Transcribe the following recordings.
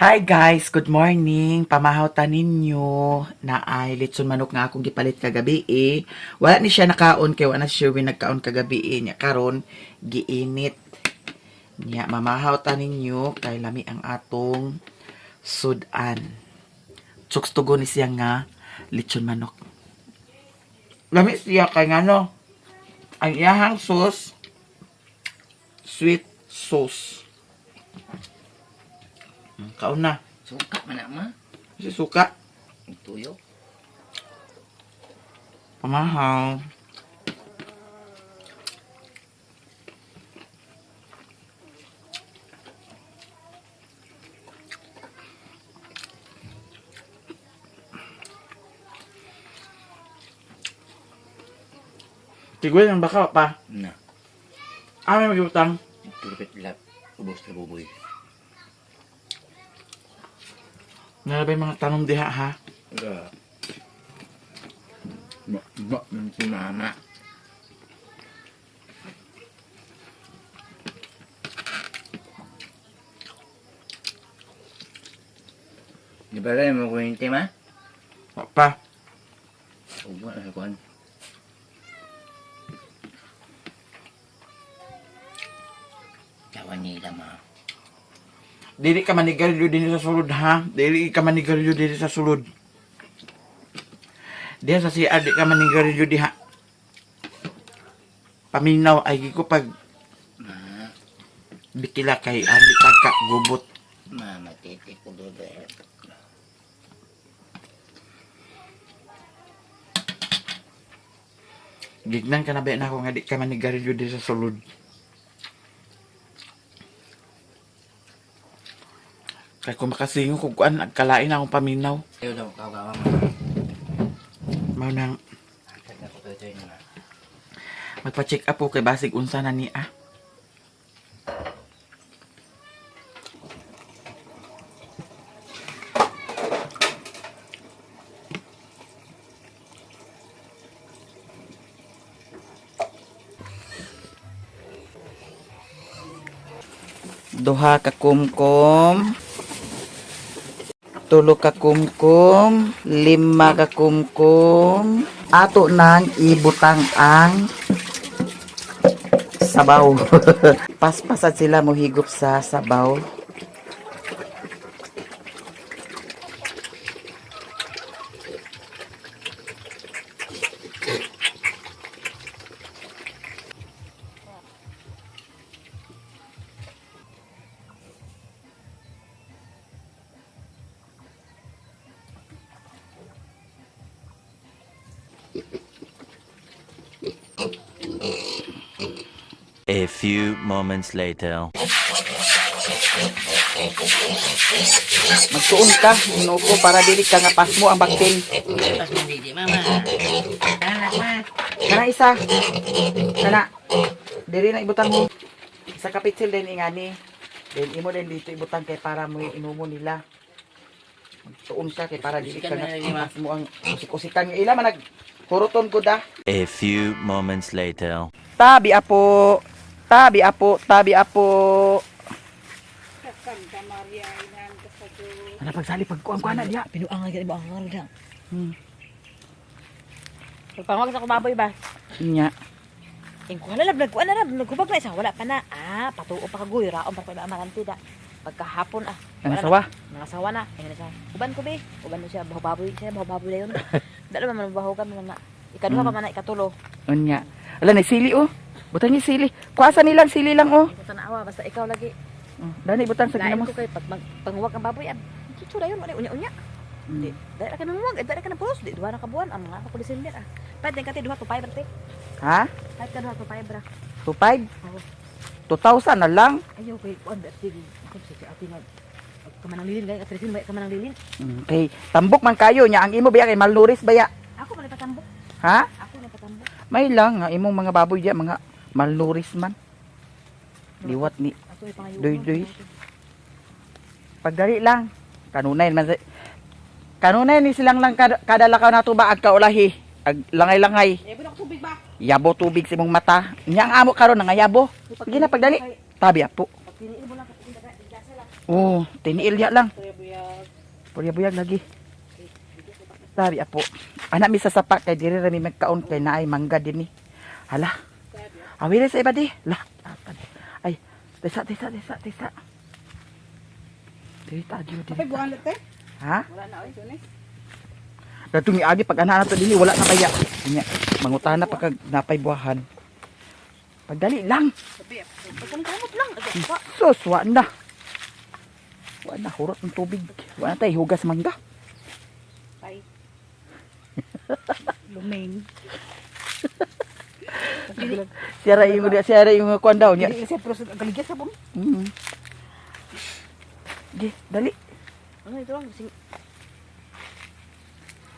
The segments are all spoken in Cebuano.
Hi guys, good morning. Pamahaw ta ninyo na ay litson manok nga akong gipalit kagabi eh. Wala ni siya nakaon kay wala na siya Sherwin nagkaon kagabi eh. Nya karon giinit. Nya mamahaw ta ninyo kay lami ang atong sudan. Tsukstugo ni siya nga litson manok. Lami siya kay ngano? Ang iyahang sauce, sweet sauce. Kaon na. Suka man na ma. Si suka. Tuyo. Pamahaw. Tigwin ang baka pa. Na. Ah, may magibutang. Tulipit lap. Ubos na buboy. Nalabay mga tanong diha ha. Ga. Ba, ba, man si mama. Di ba rin mo kuwente ma? Wa pa. Ubo na sa kuwan. Tawa nila ma. Dili ka manigarilyo din sa sulod ha. Dili ka manigarilyo din sa sulod. Diha sa CR di ka manigarilyo diha. Paminaw ay ko pag Ma, bikila kay ali tagka gubot. ma, matiti ko bebe. Gignan ka na ba na ako nga di ka manigarilyo din sa sulod. Kay kung makasingo kung kuan nagkalain akong paminaw. Ayaw daw kagawa ma. Mao nang Hatag ako to ito ma. magpa-check up ko kay basig unsa na ni ah. Duha ka kumkum, tulo ka kumkum, lima ka kumkum. Ato nang ibutang ang sabaw. Paspasad sila mohigop sa sabaw. A few moments later. Magtuon ka, Ginoo para dili ka nga pasmo ang baktin. Pas mo didi mama. Anak ma. Kana isa. Kana. Dili na ibutang mo. Sa kapitsil din ingani. Then imo din dito ibutang kay para mo inumo nila. Magtuon ka kay para dili ka nga pasmo ang usik-usikan nga ila man nag huruton ko da. A few moments later. Tabi apo. Tabi apo, tabi apo. Ana pagsali pagkuan ko ana diha. Pinuangan ka mo ang lang. Pagpangwag sa kumaboy ba? Nya. Ing kuha na lab, nagkuha na lab, nagkubag na isa, wala pa na. Ah, patuo pa kaguy, raon pa ko na amarante da. Pagkahapon ah. Ang Wala asawa. Na, nangasawa na. Ayun na siya. Uban ko be. Uban na siya, baho-baboy siya, baho-baboy na yun. Dalo man mabaho ka man na. Ikaduha pa man na ikatulo. Unya. Ala na sili oh. Butang ni sili. Kuasa nilang sili lang oh. Hindi ko tanawa, basta ikaw lagi. Oh, Dani butang sa Lain ginamos. ko kay pag panghuwag ang baboy ah. Chuchu dayon wala unya-unya. Di, dali ka nang huwag, dali ka nang pulos, di duha na ka buwan, ang mga ako December ah. Pwede ka te duha to 5 te. Ha? Kahit ka duha to 5 ra. 2.5? Oo. 2,000 na lang. Ayaw kay kuan ba ate. Ako sa ate nga kamanang lilin gay atrisin ba kamanang lilin. Okay. Tambok man kayo nya ang imo baya kay malnuris baya. Ako man patambok. Ha? Ako man patambok. May lang nga imong mga baboy diya mga malnuris man. Liwat ni Ako ay pangayo. Doy, doy. Pagdali lang. Kanunay man kanunay ni silang lang kada lakaw nato ba ag kaulahi. Ag langay-langay. Yabo na tubig ba? Yabo tubig sa imong mata. Nya ang amo karon nangayabo. Sige na pagdali. Tabi apo. Pag tiniil mo lang kapag lang. Oh, tiniil ya lang. Buyag-buyag lagi. Sabi apo. Anak mi sa sapa kay diri ra mi magkaon kay naay mangga dinhi. Hala. Awili sa iba di. Lah. Ay, tesa tesa tesa tesa. Diri ta gyud diri. Ay, buwan late. Ha? Wala na, oy, tunis. Datong ni Agi pag ana nato dinhi wala na kaya. Nya, mangutana pa kag napay buwahan. Pagdali lang. Sabi, Pagkamot lang. Ay, wa. Sus, wa na. Wa na, hurot ng tubig. Wa na tayo, hugas mangga. Tay. Luming. Siyara yung kuan daw niya. Dili siya pero sa galigya sa bong. Di, dali. Ano ito lang? Sing...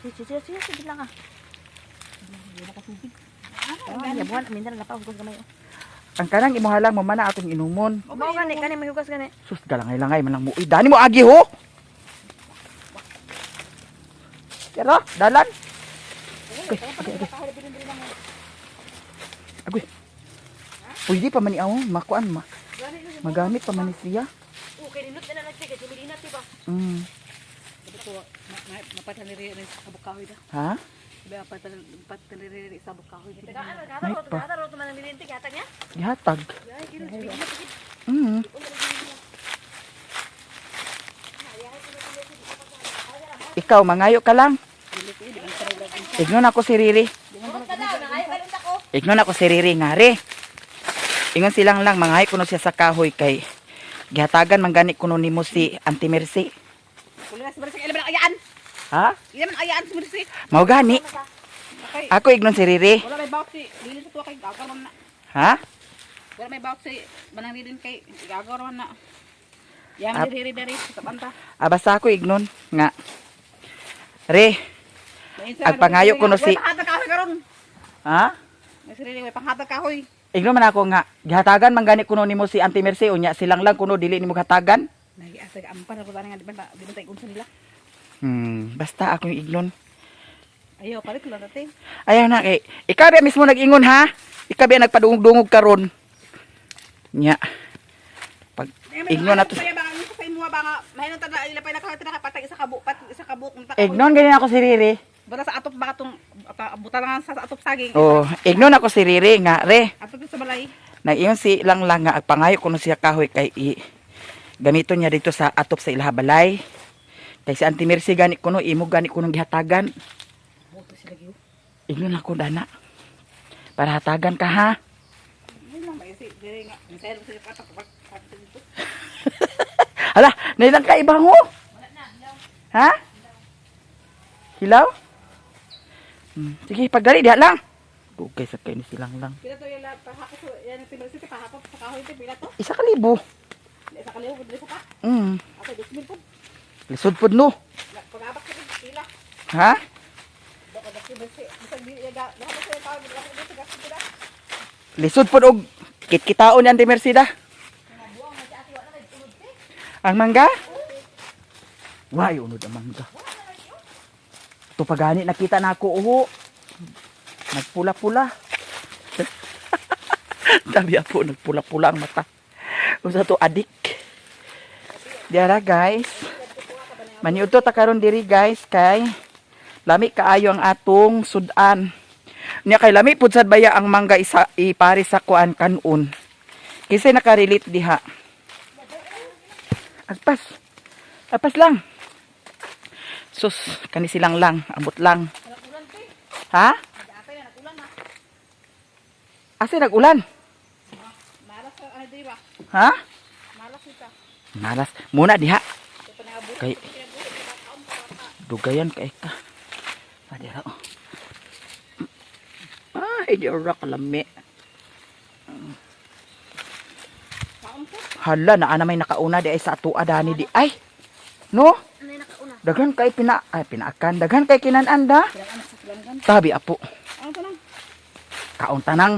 Sige, sige, sige, sige lang ah. Ah, yabuhan, minsan na pa hugas gamay. oh. Ang kanang imuha lang mo man na atong inumon. Mao gani, kani may hugas gani. Sus, galangay-langay man lang mo. Uy, dani mo agi ho. Siyara, dalan. Okay, okay, okay. Agoy. Pwede pa man ni awo, makuan ma. Magamit pa man ni siya. Okay, nindot na lang kay Jimmy ti ba. Ito, mapataniri rin sa bukahoy da. Ha? Mapataniri sa bukahoy. Tagaan, May pa. tagaan ro man ang milinti yata niya. Gihatag. Ikaw, mangayo ka lang. Ignon ako si Riri. Ignon ako si Riri nga re. Ingon silang lang, mangayo kuno siya sa kahoy kay gihatagan man gani kuno nimo si Auntie Mercy. Wala sa Mercy, ilaman ayaan. Ha? Ilaman ayaan sa Mercy. Mao gani. Okay. Ako ignon si Riri. Wala may bawt si dili sa tuwa kay gagaw man na. Ha? Wala may bawt si manang rilin kay gagaw man na. Yaman diri diri sa banta. Ah, basta ako ignon nga. Re, Ang pangayo ko no si- Way panghatag kahoy karon. ha? May sarili way panghatag kahoy. Igno man ako nga, gihatagan man gani kuno nimo si Auntie Mercy unya silang lang kuno dili nimo gihatagan. Nagiasa ka ampar ako nga di ba di ba tayo unsa nila. Basta ako yung ignon. Ayaw palit lang dati. Ayaw na kay ikaw ba mismo nag-ingon ha? Ikaw ba nagpadungog-dungog karon? Nya. Pag ignon nato. Kaya ba ang sa imo ba nga mahinon ta na ila pa nakatira ka patag isa ka buok pat isa ka buok unta. Ignon gani ako si Riri. Bata sa atop ba katong buta lang sa atop saging. Oh, ignon ako si Riri nga re. Atop sa balay. Nag-ingon si lang lang nga agpangayo kuno siya kahoy kay i gamito niya dito sa atop sa ilaha balay. Kay si Auntie Mercy gani kuno imo gani kuno gihatagan. Buto sila gyud. Ignon ako dana. Para hatagan ka ha. Ay lang ba si diri nga misayro sila patak pak dito. Hala, nailang ka ibang ho? Ha? Hilaw? Sige, pagdali, diha lang. Dugay sa kayo ni silang lang. Pila to yala pahakot sa yan si Mercy pahakot sa kahoy te pila to. 1,000. Isa ka libo dili sa ka. Ato 2,000 po. Lisod pod no. Pag-abak sa pila. Ha? Baka si Mercy bisag di ya ga dapat sa kahoy dili sa gasto pila. Lisod pod og kitkitaon ni Auntie Mercy da. Ang mangga? Why unod ang mangga? Ito pa gani nakita na ako uho. Nagpula-pula. Sabi po, nagpula-pula ang mata. Usa to adik. Diara guys. Maniudto ta karon diri guys kay lami kaayo ang atong sudan. Nya kay lami pud sad baya ang mangga isa ipare sa kuan kanon. Kasi nakarelate diha. Agpas. Agpas lang. Sus, kani silang lang, ambot lang. Ha? Asa nag-ulan? Malas sa ano diri ba? Ha? Malas ita. Malas. Muna diha. Kay dugayan kay ka. Ah, dira oh. Ay, di ora kalami. Hala, naa na may nakauna di ay sa atua dani di ay. No? Daghan kay pina ay pinaakan, daghan kay kinan-an da. Tabi apo. Ano to nang? Kaon tanang.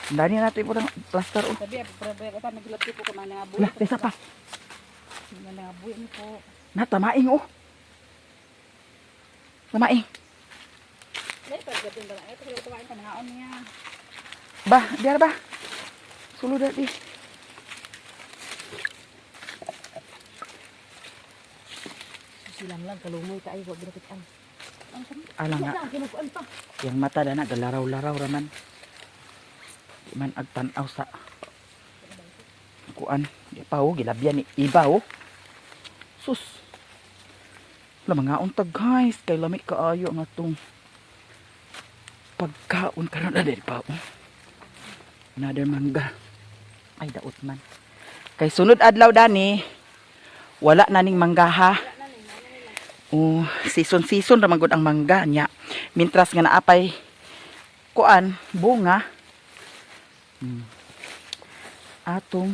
Dani nato ipo ng plaster oh. Sabi pero pero ta nagulap ko ka man nga buhi. Lah, desa pa. Nga buhi ni po. Na tamaing oh. Tamaing. Dai pa gabi ba? Ay ko tuwain pa mga niya. Ba, diara ba. Sulod di. Silang lang kalumoy kaayo wa ginakitaan. Ala nga. Na kinukuan pa. Yang mata dana galaraw-laraw raman. Di man agtan-aw sa kuan. Di pa oh, gilabyan ni iba oh. Sus. Wala mga untag guys, kay lami kaayo ang atong pagkaon karon na diri pa oh. Another mangga. Ay daot man. Kay sunod adlaw dani, wala na ning mangga ha. Oh, season season ra man gud ang mangga niya. Mintras nga naapay kuan bunga. Atong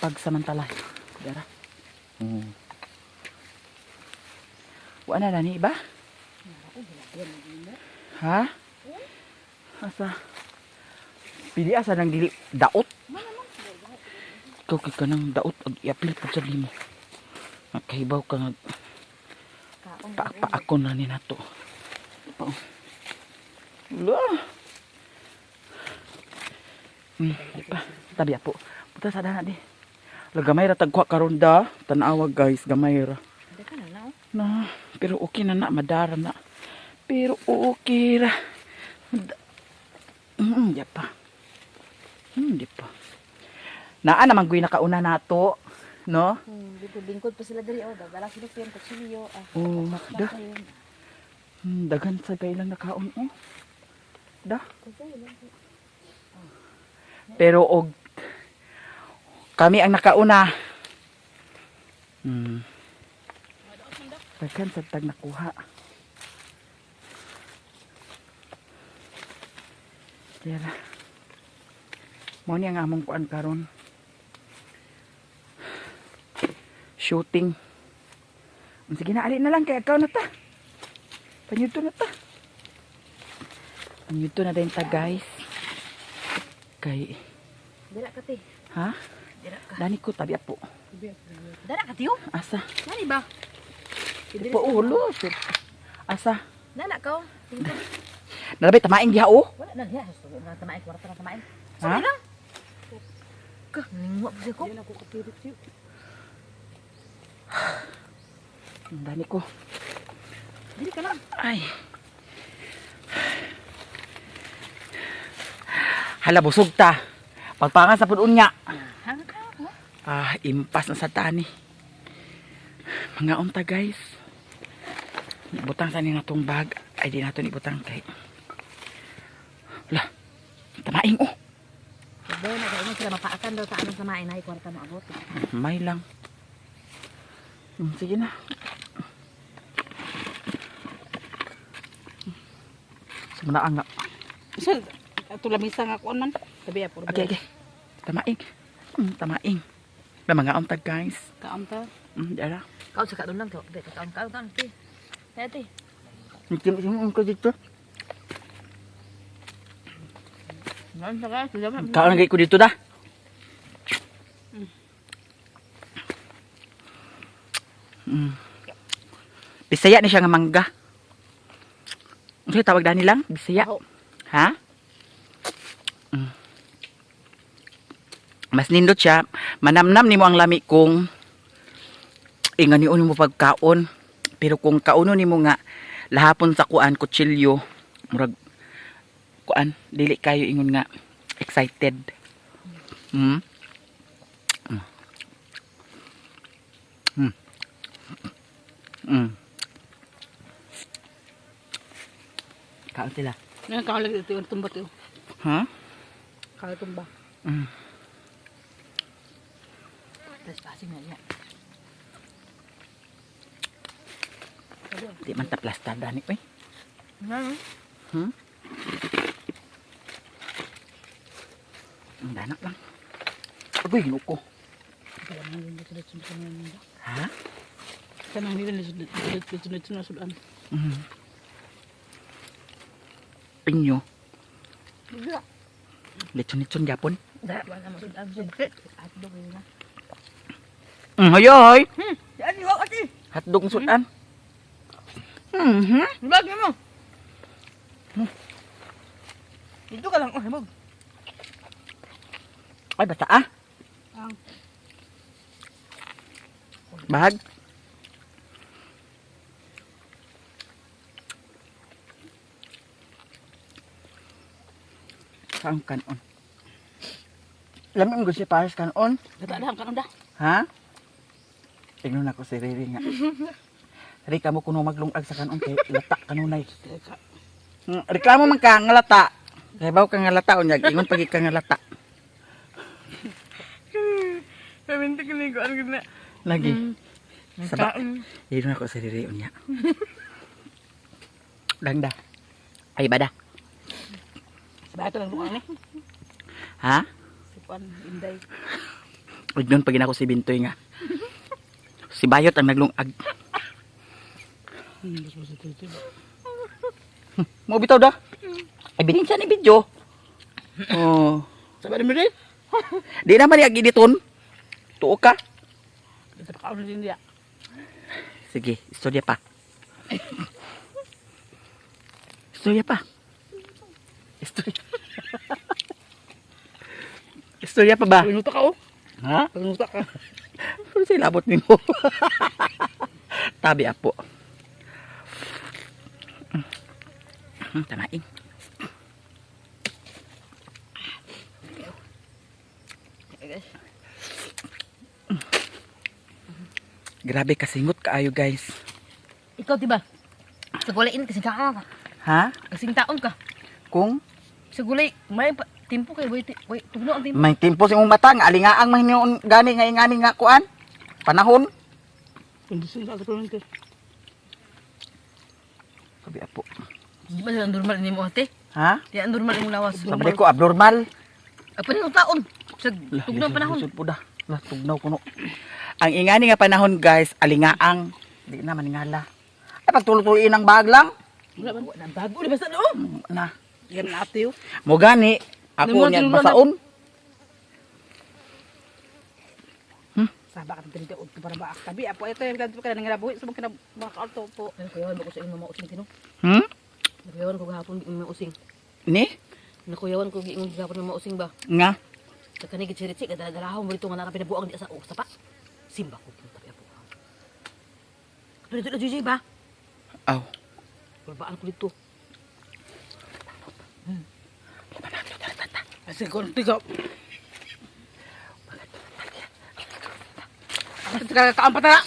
pagsamantala. Dara. Wa na nani ba? Ha? Asa? Pili asa nang dili daot? Ikaw kay kanang daot ag iapil pud sa nimo. Nakahibaw ka nga paak-paakon na ni nato. Pa. Lo. Di pa. Tabi apo. Puta sa dana di. La gamay ra tagkuha karon da. Tan-awa guys, gamay ra. Hindi ka na na. Oh. Na, pero okay na na, madara na. Pero okay ra. Di pa. Di pa. Naa naman guy nakauna nato, no? Lingkod-lingkod pa sila diri oh, dala sila piyan kutsilyo. Ah. Oh, da. Kayo. Daghan sa kailang nakaon oh. Da. Pero og kami ang nakauna. Daghan sa tag nakuha. Tira. Mo ni ang among kuan karon. Shooting. Sige na, ali na lang kay ikaw na ta. Panyuto na ta. Panyuto na din ta, guys. Kay, Dira ka te. ha? Dira ka. Dani ko, tabi po. Dira ka tiyo. Asa? Nani ba? Di pa ulo. Shit. Asa? Nana ka. Oh. Nalabay, tamaing diha, oh. Wala na diha. Sus, wala na tamain kwarta na tamain. Ha? Ka, ningwa po siya ko. Dani ko. Dili ka lang. Ay. Hala, busog ta. Pagpangan sa pudun niya. Hanga ka. Oh. Ah, impas na sa tani. Mga unta guys. Ibutang sa ni natong bag. Ay di nato ibutang kay. Lah. Tamaing oh. Sabi na kayo sila mapaakan daw sa anong samain ay kwarta mo abot. May lang. Sige na. Sumuna nga. Sir, ato lamisa nga kuan man. Tabi apo. Okay. Tamaing. Tamaing. Na mga unta guys. Kaon ta. Dara. Kaon sa kaon lang to. Be, kaon kaon kaon te. Te te. Kim ko dito. Kaon sa ka, sila man. Kaon ko dito da. Bisaya ni siya nga mangga. Ano tawag dani lang? Bisaya. Ha? Mas nindot siya. Manamnam nimo ang lami kung inganion nimo pagkaon. Pero kung kauno nimo nga lahapon sa kuan kutsilyo, murag kuan dili kayo ingon nga excited. Kaon sila. Ngayon kaon lagi ito yung tumba to. Ha? Kaon tumba. Trespassing na niya. Di man ta plastar dani oy. Ang danak lang. Agoy, ginoo ko. Ha? Kanang nila lisod na sudan. Pinyo. Lechon-lechon japon. Da, wala mo sudan. Hotdog yun na. Hoy, hoy. Yan, yo ati. Hotdog ng sudan. Bag mo. Dito ka lang oh, himog. Ay, basta ah. Ang Bahag. Saan kanon? Lami ang gusto pares kanon. Gata lang kanon da. Ha? Tignan ako si Riri nga. Rika mo kuno maglungag sa kanon kay lata kanunay. Reklamo man ka nga lata. Kay baw ka nga lata unyag ingon pagi ka nga lata. Paminti ko ni ko ano na. Lagi. Saba. Ingon ako si Riri unya. Dangda. Ay bada. Sabay ito lang luang ni. Ha? Si Juan Inday. Ug nun pag ko si Bintoy nga. Si Bayot ang naglungag. Mo bitaw da. Ay bilin siya ni video. Oh. Sabay mo rin. Di naman niya giditon. Tuo ka. Dito pa kaon din dia. Sige, istorya pa. Istorya pa. Istorya. Istorya pa ba? Pagnuta ka oh. Ha? Pagnuta ka. Pero sa ilabot nimo. Tabi apo. Tamain. Grabe kasingot kaayo guys. Ikaw di ba? Sa gulay in kasing taon ka. Ha? Kasing taon ka. Kung Sa gulay may timpo kay way way tugno ang timpo. may timpo sa imong mata nga alingaang man hinuon gani nga ingani nga kuan. Panahon. Kondisyon sa kuno. Sabi apo. Di ba ang normal nimo ate? Ha? Di ang normal imong lawas. Sabi ko abnormal. Apa ni taon? Sa Lah, tugno ang panahon. Lisod po da. Lah, tugnaw kuno. Ang ingani nga panahon guys, alingaang. Di na maningala. Ay pagtuloy-tuloy ng bag lang. Wala man. Wala bago di basta do. Na. Yan na ate oh. Mo gani ako Namo, niya tinuloy na- basaon. Saba ka dito udto para ba tabi apo ito yung dito ka nang buhi sa mga mga po. Nakuyawan ko sa imong mausing tino. Nakuyawan ko gahapon imong mausing. Ni? Nakuyawan ko imong gahapon imong mausing ba? Nga. Sa kani gid siritsi kadala-dalahon mo dito nga nara pinabuang di sa oh, sapa. Simba ko tabi apo. Dito dito JJ ba? Aw. Kulbaan ko dito. Kasi kon tigo. Ka kaon pa ta.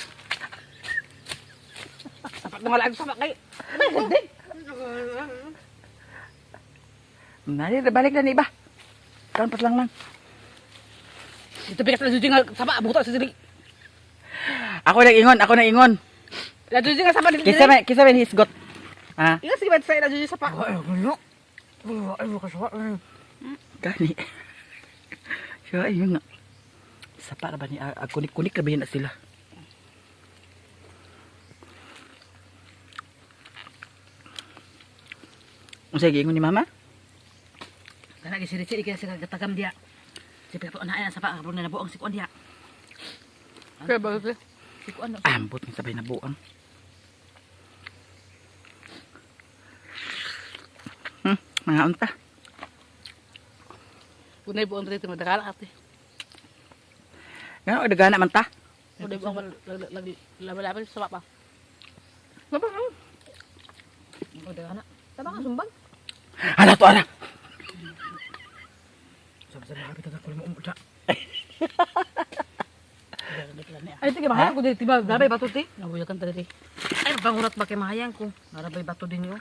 Sapak na wala sapak kay. Nari balik na ni iba. Kaon pat lang lang. Dito bigas na juju nga sapa buto sa dili. Ako nag-ingon, ako nag-ingon. La juju nga sapa dili. Kisa man hisgot. Ha? Ingat sige sa la juju sapa. Gani. Siya ayun nga. Sa para ba ni ah, kunik-kunik na ba yun na sila? Unsay giingon ni mama? Kana gid siritsi kaya sa gatagam diya. Si pinapuan na sapa gahapon na nabuang si kuan diya. Kaya ba Si kuan na. Ambot ni sabay nabuang. Mga unta. Unay buong dito madakala ate. Ngano dagana man ta? Unay buong lagi laban-laban sa sapa pa. Sapa. Oh, dagana. Tama ka sumbag. Hala to ala. Ay sige mahayang ko dito ba? Narabay bato ti. Nabuyakan ta diri. Ay pangurat ba kay mahayang ko. Narabay bato din yo.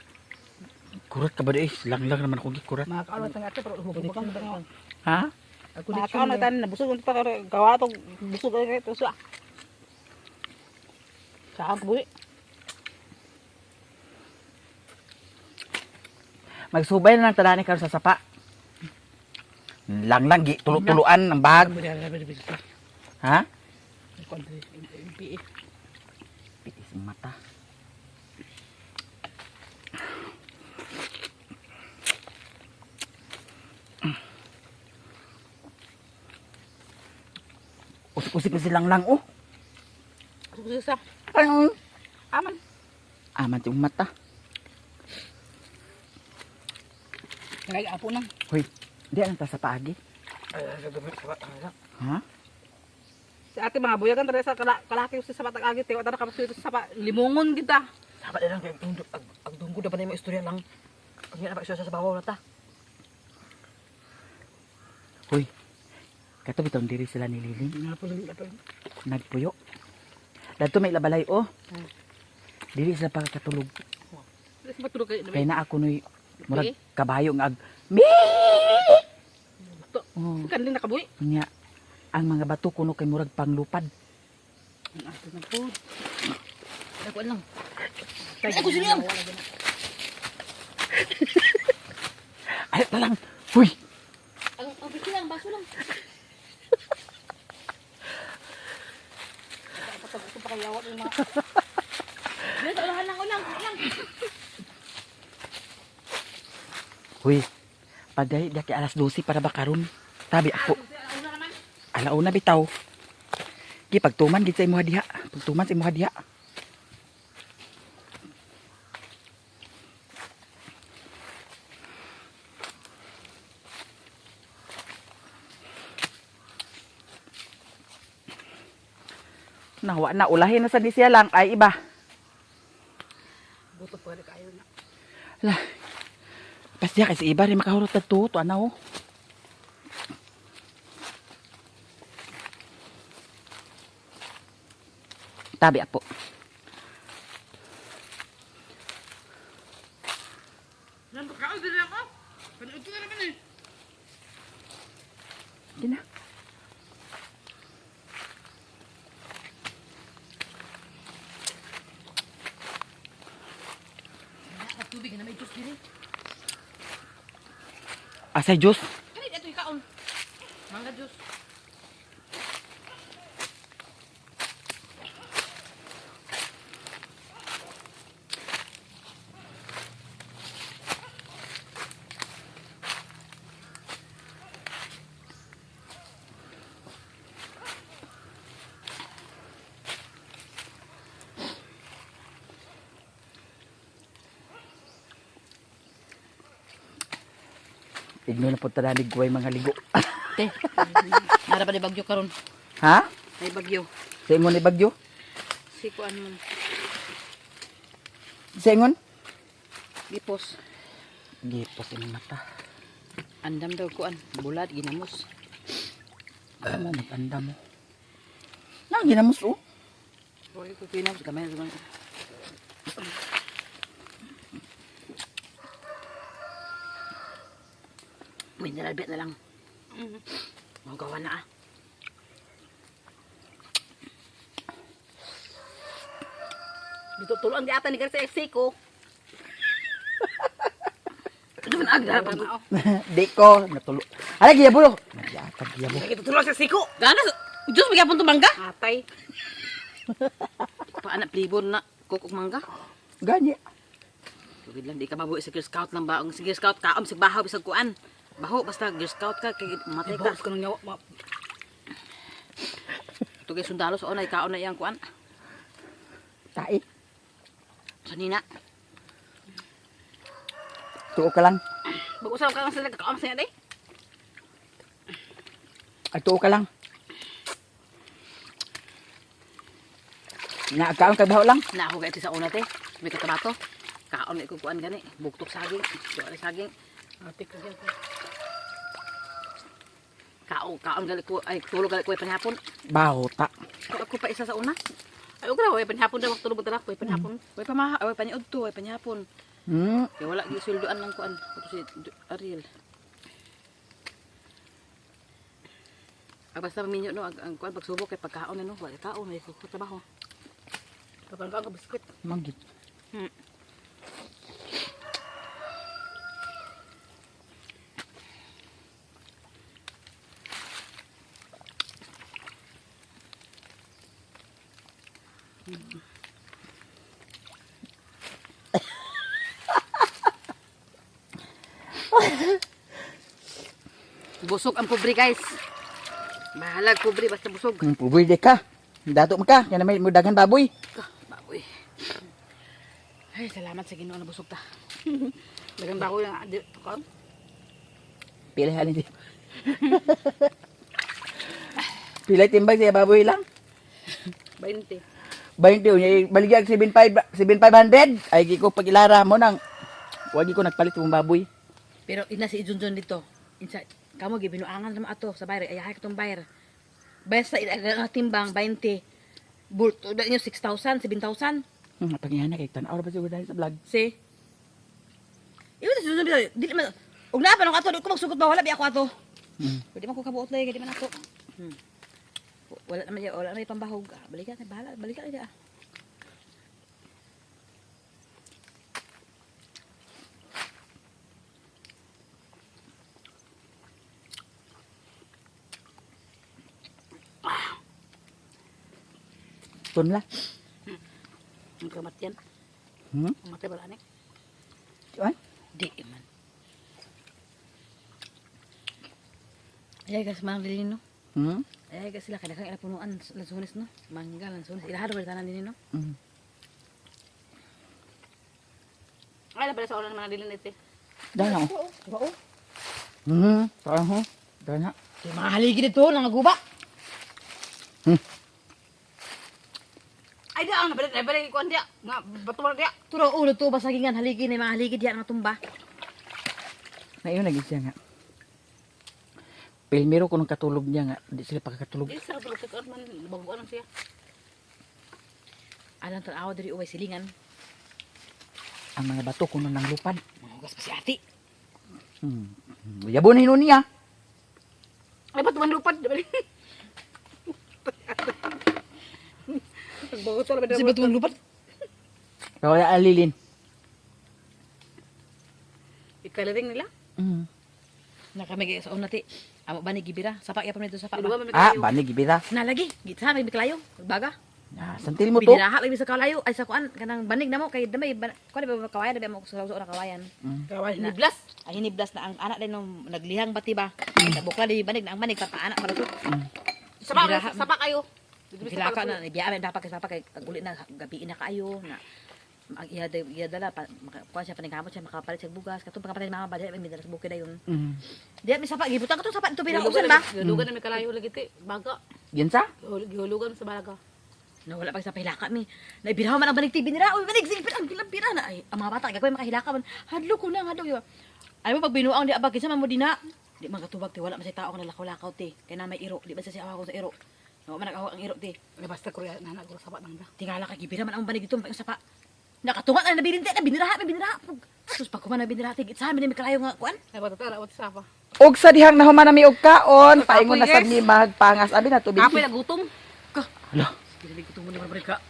Kurat ka ba di? Langlang naman ako gikurat. Mga kaon ta ate pero hubog ka mo. Ha? Ako Mga kaon ta na busog unta ka gawa to busog kay to sa. Sa ang buhi. Magsubay na lang tadani karon sa sapa. Langlang gi tulo-tuluan ng bag. Ha? Piis ang mata. Usik-usik na silang lang, oh. Sa Ay, aman. Aman yung mata. Lagi apo nang. Hoy, di ang ta sa paagi. Ha? Si ate mga buyagan tara sa kalaki sa sapat agi te wala ka sa sapa limongon kita. Sabat na lang kay ag dunggo dapat na istorya lang. Ang na pa istorya sa bawaw na ta. Hoy. Kato bitaw diri sila ni Liling. Nagpuyo. Dadto may labalay oh. Dili sila pakatulog. Matulog kayo. Kay na ako noy murag kabayo nga ag mi. Oh, Kanling nakabuhi. nya ang mga bato kuno kay murag panglupad. Ato na po. Ako lang. Ay, ko sila. Ay, talang. Huy. Ang ang piki lang, baso lang. Ito pa kaya yung mga Dito ulang lang, ulang, ulang. Huy. Pagday di kay alas 12 para ba karon? Tabi ako. Alauna bitaw. Gi pagtuman gid sa imuha diha. Pagtuman sa imuha diha. Nawa na ulahin na sa di siya lang ay iba. buto pa rin kayo na. Lah. Pas diya kay si iba rin makahurot na to, to anaw. Tabi apo. Nan kaon din ako. Panood ko na naman eh. Di na. Tubig na may juice diri. Asay Diyos. Kani ato ikaon. Mangga juice. Igno na po tananig guway mga ligo. Te. Nara pa ni bagyo karon. Ha? May bagyo. Sa ingon ni bagyo? Si kuan man. Sa ingon? Gipos. Gipos imong mata. Andam daw kuan. Bulad ginamos. Ano mo maganda mo. Nang ginamos oh. Oy, ko pinamos gamay gamay. Mineral bit na lang. Magawa na ah. Dito tulo ang giata ni Garcia FC ko. Ano man agda pa oh. Di ko natulo. Ala giyabulo. Nagyatag giyabo. Kita tulo sa siko. Gana, Diyos magyapon to mangga. Atay. Paana flavor na coke ug mangga. Gani. Tugid lang di ka mabuhi sa Girl Scout lang ba? Ang sa Girl Scout kaom sa bahaw bisag kuan. Baho basta Girl Scout ka kay matay ka. Boss ko nang yawa. Tugay sundalo sa unay kaon na iyang kuan. Tai. Sa nina. Tuo ka lang. Bag-usaw ka lang sila kakaon sa day. Ay tuo ka lang. Nga kaon kay baho lang. Na ako kay sa una te. May katabato. Kaon na ko kuan gani. Bugtok saging. Tuwa na saging. Ate ka gyud. Kaon kaon gali ko ay tulog gali ko ay panghapon. Baho ta. Ako, ako pa isa sa una. Ay og ra way panhapon daw tulog tara way panhapon. Way pamaha, way paniud to, way panihapon. Hmm. Kay wala gisulduan lang kuan. Ato si Ariel. Ah, basta maminyo no, ang kuan pagsubok kay pagkaon na no, wala kaon may ko trabaho. Kapan ka biskwit. Manggit. Busog ang pobre guys. Bahalag pobre basta busog. Puboy di ka. Dato mo ka. Kaya na may mudagan baboy. Ka, baboy. Ay, salamat sa Ginoo na busog ta. Dagan ba ko lang di kaon. Pila halin di. Pila timbang siya baboy lang. 20. 20 unya baligya 75 7500 ay gi ko pagilara mo nang wagi ko nagpalit mong baboy. Pero ina si Junjun dito. Insa Kamo gibinuangan naman ato sa bayar. Ayahay katong bayar. Bayar sa nga timbang 20. Bulto da inyo 6,000, 7,000. Pangihana kay tan-aw ra ba siguro dahil sa vlog. Si. Iyo ta susunod bitaw. Dili man og naa pa nung ato di ko magsugot ba wala bi ako ato. Pwede man ko kabuot lay, di man ako. Wala naman wala naman pambahog. Ah, balikan na bahala, balikan na ah. Tunla. Ang kamatyan. Ang matay bala ni. Ay? Di man. Ay guys, mang dilin no. Ay guys sila kada kang ila punuan lansunis no. Mangga lansunis. Ilaha do tanan din no. Ay, la pala sa ulan mga dilin ite. Dahil ako. Oo. Parang ho. Dahil na. Kay mga haligi dito nangaguba. Ay, da ang nabalik, nabalik ko dia. Nga bato man dia. Turo ulo to basagingan haligi na mga haligi diya nga tumba. Naiyon lagi siya nga. Pilmiro ko nung katulog niya nga. Di sila pakakatulog. Di sa tulog sa man baguan man siya. Alang tan-awa diri uway silingan. Ang mga bato kuno ng lupad. Manghugas pa si ati. Yabon hinon niya. Ay, bato man lupad. Bago to Si bato man lupad. Kaya alilin. Ikalaring nila. Nakamigay sa una ti. Amo ba ni gibira? Sapa yapon nito sapa ba? Duwa man Ah, kayo. banig ibira. Na lagi, gitsa may biklayo, baga. Ah, santil mo to. Biniraha lagi sa kalayo ay sa kuan kanang banig namo kay damay kuan ba kawayan na ba mo sa sa kawayan. Kawan ni Blas. Ay hiniblas na ang anak din nung naglihang bati ba. Bukla di banig na ang banig papaana para to. Sapa Biraha. sapa kayo. Hilaka na biya man dapat kay sapa kay uli na gabi na kaayo na ang iya iya dala pa maka, kuan siya paningkamot siya makapalit siya bugas katong pagkapatay ni mama ba di may dala sa bukid dayon. Di mi sapa gibutang katong sapa dito binausan ba? Gihulugan na may kalayo lagi ti. Baga. Yan sa? Gihulugan sa balaga. Na wala pa sa pahilaka mi. Naibiraw man ang banig ti binira. Uy, banig sige ang bilang bira na ay ang mga bata gagawin makahilaka man. Hadlo ko na hadlo yo. Ay mo pag binuang di abag kinsa man mo dina. Di man katubag ti wala man say tao nga nalakaw-lakaw ti. Kay na may iro, di ba sa siya ko sa iro. Wa man nag-awak ang iro ti. Ay, basta ko na na ko sapa nang da. Tingala kay gibira man ang banig dito ang sapa. Nakatunga na nabilin ti na binira, may binira. Sus pag kuman na binira ti sa amin ni kalayo nga kuan. Ay, bato tara wat sapa. Og sa dihang nahuman nami og kaon, paingon na Kapoy, sad mi magpangas abi na tubig. Kapoy na gutom. Hala, Dili ko tumo ni ka.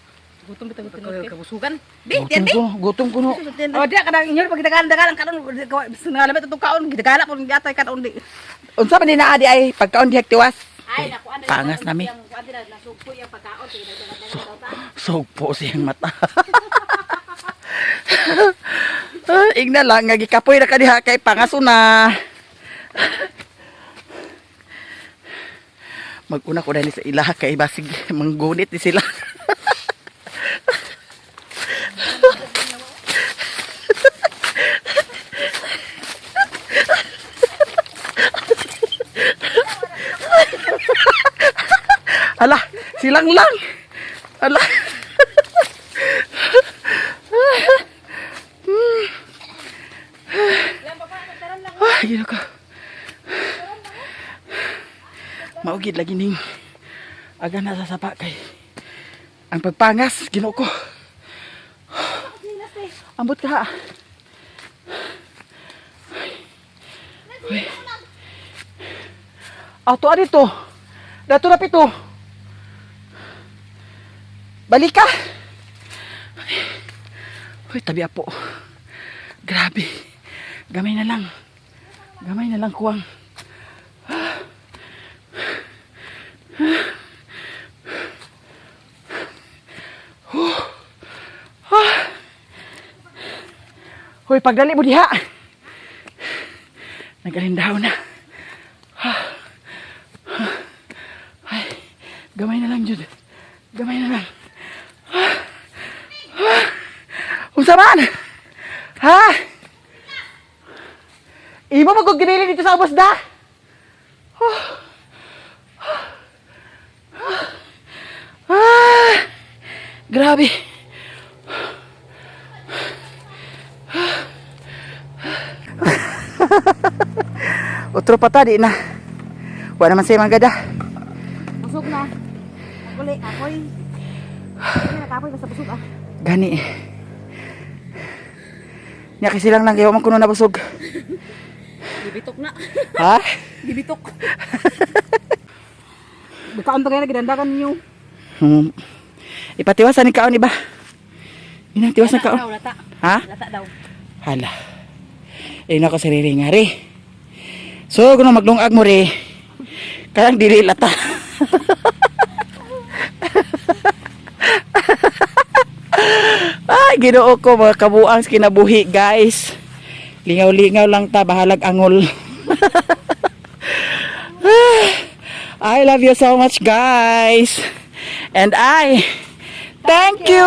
Gutom bitang gutom. Kabusugan. Bi, tiyan gutom bi. ko, gutom ko no. Oh, diya kanang inyo pag gidagalan karon singalamit atong kaon gidagala po yatay karon di. Unsa man ni naa di ay pagkaon dihag tiwas? Ay, naku, ano, Pangas nami. Kuan dira nasugpo yung pagkaon kay Sugpo siyang mata. Ah, Igna lang nga gikapoy ra ka diha kay pangasuna. Maguna ko dahil sa ilaha kay basig manggunit ni sila. Ala, silang lang. Ala. Ay, gino ko. Maugid lagi ning aga na sa sapa kay ang pagpangas Ginoo ko. Ambot ka. Uy. Ato dito. Dato na pito. Balik ka. Uy, tabi apo. Grabe. Gamay na lang. Gamay na lang kuwang. Hoy, pagdali mo diha. Nagalindaw na. Ay, gamay na lang, Jud. Gamay na lang. Unsa man? Ha? Imo magog ginili dito sa ubos da? Ah! Grabe. Otro pa ta, di na. Wala naman sa'yo manggada. Busog na. Uli, kapoy. Hindi na kapoy, basta busog ah. Gani. Nya kasi lang lang kayo man kuno nabusog. Gibitok na. Ha? Gibitok. Bikaon pa kayo na gidandakan ninyo. Ipatiwasan ni kaon iba. Ginatiwas na kaon. Daw, lata. Ha? Lata daw. Hala. Eh nako sa riri nga ri. So kuno maglungag mo ri. Kayang dili lata. Ay, Ginoo ko mga kabuang sa kinabuhi, guys. Lingaw-lingaw lang ta bahalag angol. I love you so much, guys. And I thank you.